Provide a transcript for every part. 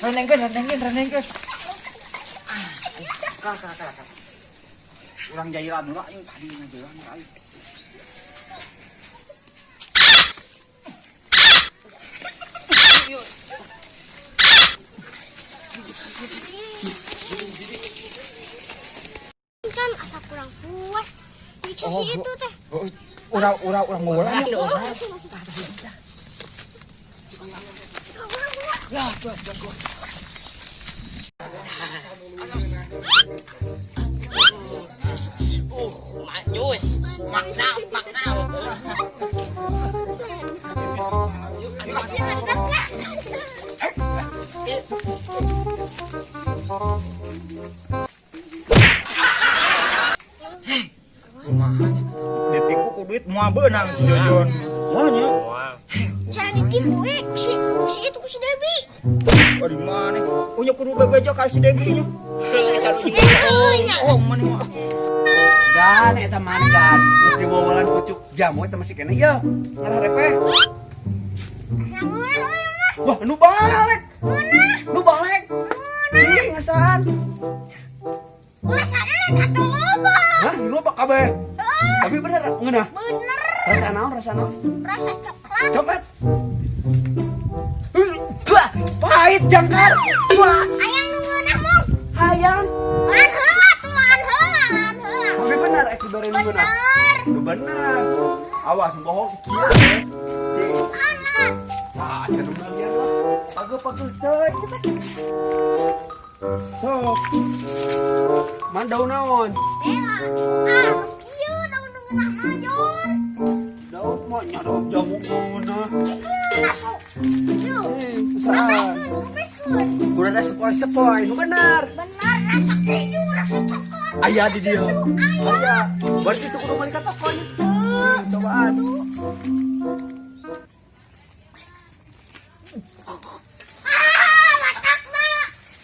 Renengkeun, renengkeun, renengkeun. Kah, kah, kah, kah. Urang jairan heula aing tadi ngajairan ka aing. Kan asa kurang puas. Jika si itu teh. Urang urang urang ngolah. Ya, tuh, tuh. Maknyus, makna, makna. Kumaha nya? Ditipu ku duit moal beunang si Jojon. Moal nya. Cara ditipu we si si itu ku si Debi. Oh, di mana? Punya kudu bebeja ka si Debi nya. Oh, mana mah. Gan eta mah gan. Geus diwowolan pucuk jamu eta masih keneh ieu. Ngarah repeh. Ngeunah euy mah. Wah, nu balik. Ngeunah. Nu balik. Cing ngasaan. Ulah saenek atuh loba. Hah, nu loba kabeh. Tapi bener ngeunah. Bener. Rasa naon, rasa naon? Rasa coklat. Coklat. Bah, pahit jangkar. Wah, Hayang nu ngeunah mong. hayang. Laan heula tuh laan heula, laan heula. Tapi bener ek dibere nu ngeunah. Bener. Nu bener. Awas bohong kieu. Cing. Laan laan. Ah, cenah lihat lah. Pageuh-pageuh teh kita. Sok. Man daun naon? Bela. Ah, nu kieu daun nu ngeunah mah Jon. Daun mah nya daun jamu ngeunah. Masuk. Yuk. Eh, usaha. Lupakeun, lupakeun. Kudu ada sepoi-sepoi, nu bener. Bener rasa keju, rasa coklat. Aya di dieu. Susu, aya. Aya. Berarti itu kudu meuli ka toko nya. Cobaan. Ah, matakna.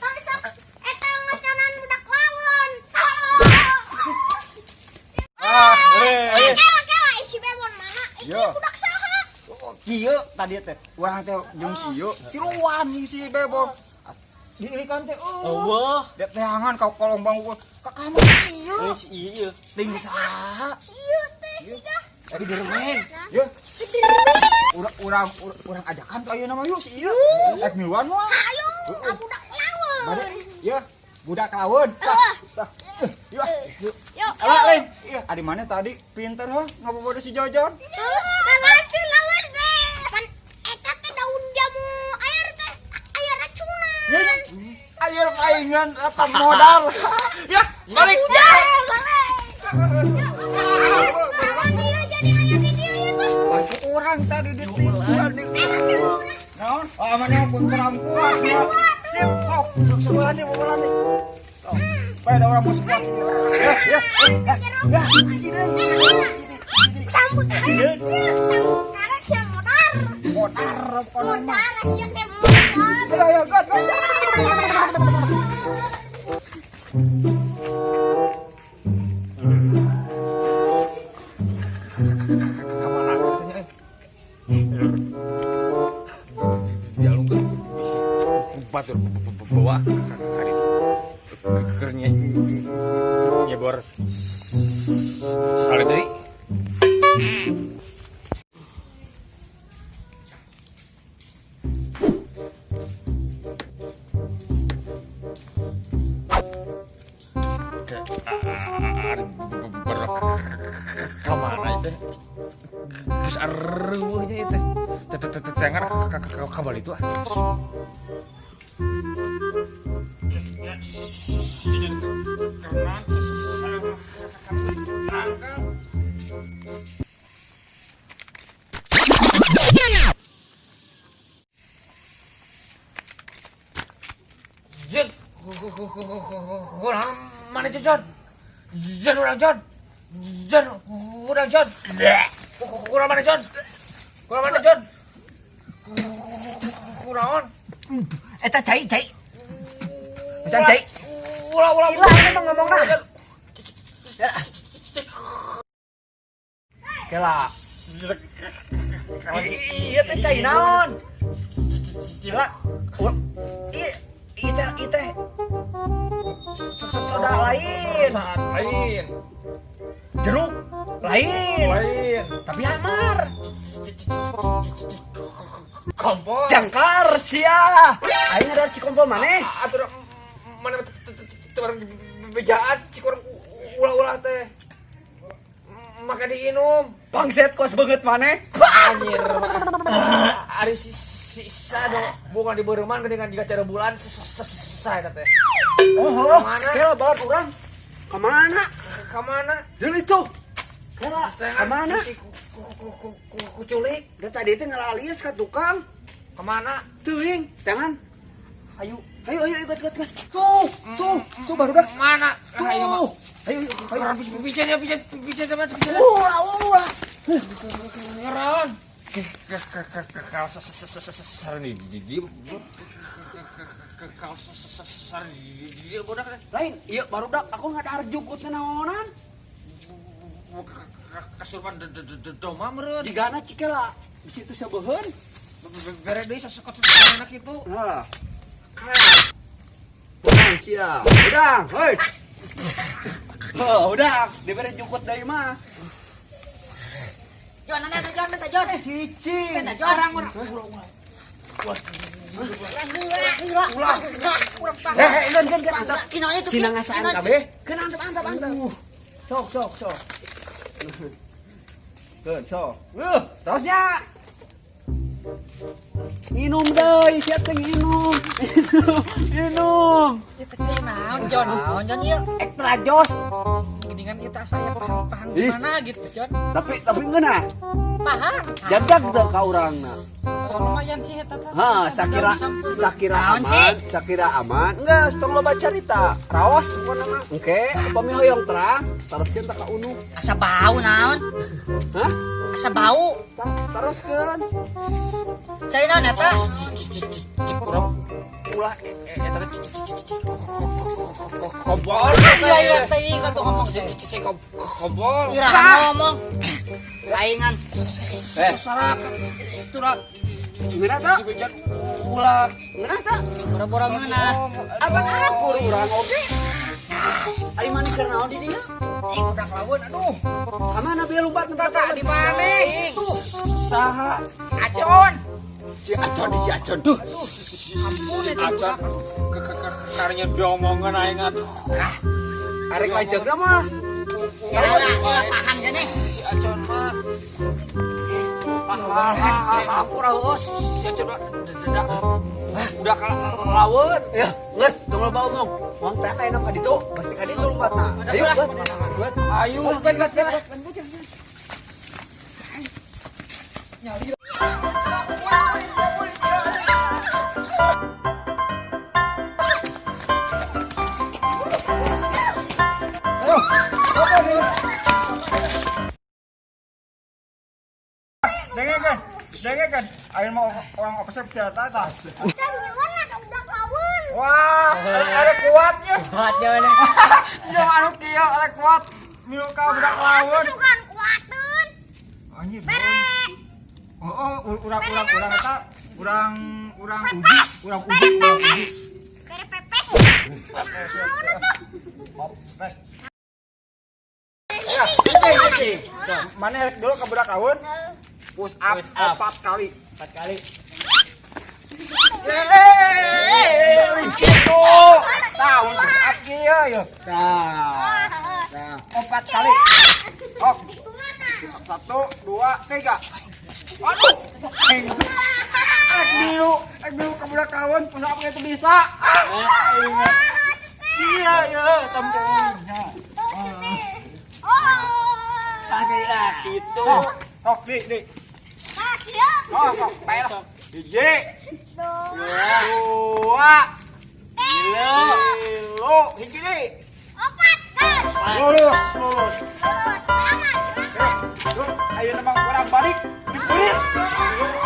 Tong sok eta ngacanan budak lawon. Ah, Eh, kela kela isi bebon mana? Iki Yo. budak saha? Oh, kieu tadi teh urang teh jeung si ieu tiluan jeung si Bebon. Diilikan teh eueuh. Eueuh. Dek teangan ka kolong bangku ka kamar si ieu. Eh, si ieu. Ting saha? Si ieu teh siga. Spiderman. Yeuh, urang urang urang ajakan tuh ayeuna mah yuk si ieu. Ek miluan moal. Ayo, ka budak lawon. Bade, yeuh, budak lawan. Tah, tah. Yuk, yuk. Yo, Alah, Leng. Iya, adi mana tadi pinter hah ngabobodo si Jojon. Ngalacun lawan teh. Pan eta teh daun jamu air teh, air racunan. Ya, air paingan atau modal. Ya, balik. Udah, balik. Lawan dia jadi aya di dieu ieu teh. Bantu orang tadi ditipu di. Naon? Oh, amannya pun perampuan. Sip, sok, sok sebelah nih, sebelah nih. Sok. Bae ada orang mau sebelah. Ya, ya, ya, ya. Sambut karet, sambut karet sia modar. Modar, pokoknya mah. Modar sia teh modar. Ayo, ayo, got, got. Kamana katanya eh. Jalung ke bisi batur bawa kari keur nyebor salib deui. Ke ari kamana itu? Geus areueuh nya ieu teh. Tengar kabal itu ah. Jen, mana Jon? Jen urang Jon. Jon, urang Jon. Kurang mana Jon? Kurang mana Jon? Kunaon? Eta cai cai. Macan cai. Ulah ulah Ulah emang ngomongna. Kela. Iya teh cai naon? Kela. Iya teh ieu teh soda lain. Saat lain. Jeruk lain. Lain. Tapi hamar. Kompor. Jangkar sia. Aing ada cikompol maneh. Atuh mana orang bejaan cik orang ulah-ulah teh. Maka diinum. Bangset kos banget maneh. Anjir. Ari sisa dong bukan di beureuman geuningan jiga cara bulan sesa eta teh. Oh, Kemana? kela balad urang. Kemana? Ka mana? Deul itu. Kela, kemana? Kuculik. Udah tadi teh ngalalius ka tukang. Kemana? Teuing, jangan. Ayo. Ayo ayo ikut ikut ikut. Tuh, tuh, tuh baru dah. Mana? Tuh. Ayo mah. Ayo ayo ayo. Orang bisa ya bisa bisa sama bisa. Ulah ulah. Ngeron. Kalau kalau di bodak Lain, iya baru dah aku nggak ada jukut naonan. Kasurban doma meureun. Jigana cikela di situ sabeuheun. Bere deui sasekot anak itu. Nah. Udang sia. Udang, hoi. Oh, udang, dibere jukut deui mah. Jon, ana Jon, minta Jon. Cicing. Minta Jon. Orang orang. Ulah. Eh, eh, gen gen gen antap. Kinonya tuh. Cina ngasaan kabeh. Keun antap antap antap. Sok sok sok. Keun sok. Terusnya. Minum deui, siap teh minum. Minum. Itu cai naon Jon? Naon Jon ieu? Ekstra jos. Geningan ieu teh saya pahang pahang Ih. gimana gitu Jon. Tapi ngeunah. Pahang. Jagag teu ka urangna. Oh, lumayan sih eta teh. Ha, sakira sakira Naon aman, sih? sakira aman. Enggeus tong loba carita. Raos pokona mah. Engke upami hoyong terang, taroskeun tah ka unu. Asa bau naon? Hah? Asa bau. Tah, taroskeun. Cai naon eta? Cik urang ulah eta teh kompor. Iya iya teh ingat tuh ngomong teh. Cik kompor. Iraha ngomong. Laingan. Eh, Sarak itu lah. ngeunah tah? Ulah. Ngeunah tah? Pura-pura ngeunah. Apa akur urang oge? Ari maneh keur naon di dieu? Ih, udah kelawan aduh. Ka mana bieu lumpat Kakak di mana? Tuh, Saha? Si Acon. si Acon di si Acon duh. Si Acon ke karunya diomongan aing aduh. Arek lajengna mah. Ulah pahang gini. Si Acon mah. Pahang aku raos si Acon mah udah kelawan. Ya, geus tong loba omong. Wong teh aya ka ditu, pasti ka ditu lompatna. Ayo, buat. Buat. Ayo. Buat, buat, buat. Dengekeun, dengekeun. Aing mau orang opsep cerita tah. Can nyewan ada udah kawin. Wah, ada kuatnya. Kuatnya mana? Ya anu kieu ada kuat. Milu ka budak lawan. Sugan kuateun. Anjir. Bere. Oh, oh, urang urang urang eta urang urang uji, urang uji, urang uji. Bere pepes. Naon atuh? Ya, mana rek dulu ke budak kawun? Push up, Push up. 4 kali. 4 kali. Gitu. Tahu push up kieu ya. Nah. Nah. 4 kali. Ok. 1 2 3. Aduh. Aing. Ek milu, ek milu ka budak kawan, push up itu bisa. Ah, aing. Iya, iya, tampung. Oh. Pakai ah gitu. Sok, di, di. Tah kieu. Oh, sok, bae lah. Hiji, Dua, dua, tilu, hiji di. opat, geus. Lulus, lulus. Lulus, aman. Eh, yuk, ayo nemang urang balik. Dikurit.